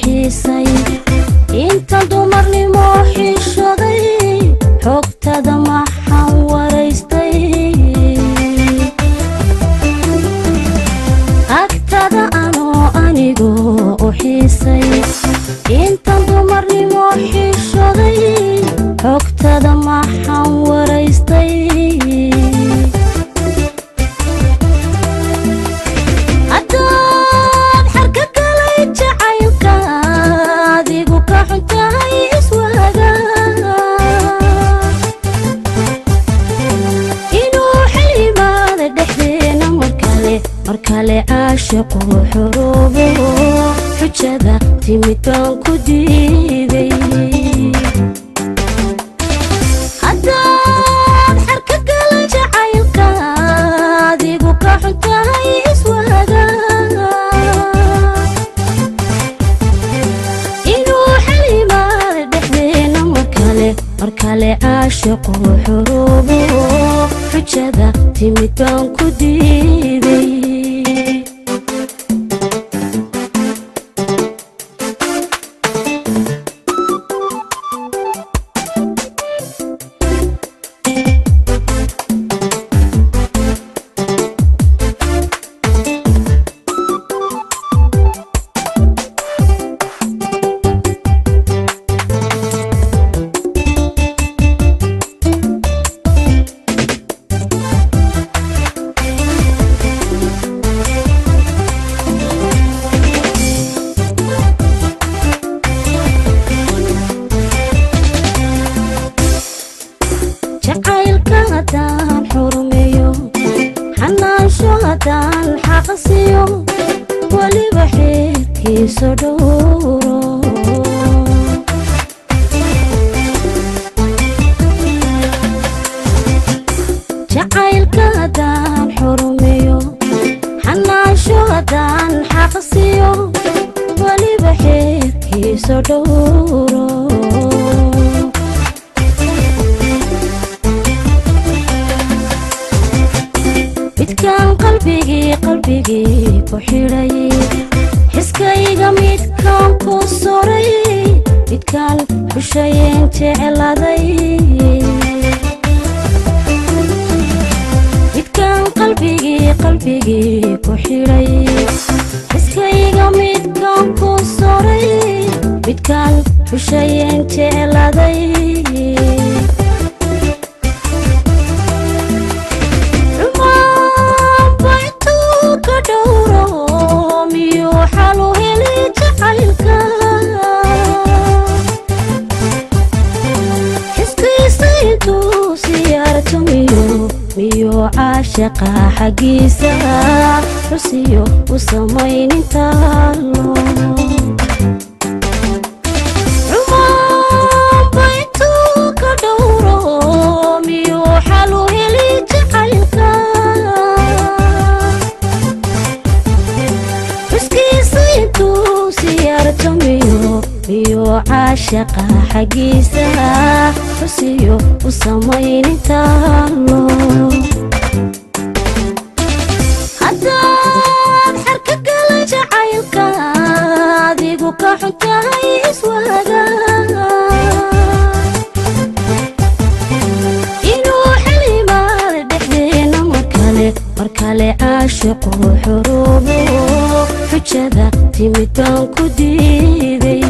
xiisay inta dumarnimo xishoday xogtada maxaan waraystay agtada anoo anigoo u xiisay inta dumarnimo xishoday xogtada maxaan waraystay haddaad xarka galay jacaylka adigu ka xuntahay iswaaga inuu xil yimaada dhexdeena markale caashiqu xuruubo xujada timid baan ku diiday haddaad xarka galay jacaylka adigu ka xuntahay iswaaga inuu xil yimaada dhexdeena markale caashiqu xuruubo xujada timid baan ku diiday jacaylka haddaan xurumeeyo xanaansho haddaan xaqsiyo weliba xeerkiisu dhowro jacaylka haddaan xurumeeyo xanaansho haddaan xaqsiyo weliba xeerkiisu dhowro midkaan qalbigii ku xidhay xiskayga midkaan ku soray midkaan xushayeen jecladay midkaan qalbigii ku xidhay xiskayga midkaan ku soray midkaan xushayeen jecladay miyo caashaqa xaggiisa xusiyo u samaynintaalo xumaanba intuu ka dhowro miyo xalu heli jacaylka xuskiisa intuu siyaarto miyo caashaqa xaggiisa xusiyo u samaynintaalo haddaad xarka galay jacaylka adigu ka xuntahay iswaaga inuu xil yimaada dhexdeena markale caashiqu xuruubo xujada timid baan ku diiday.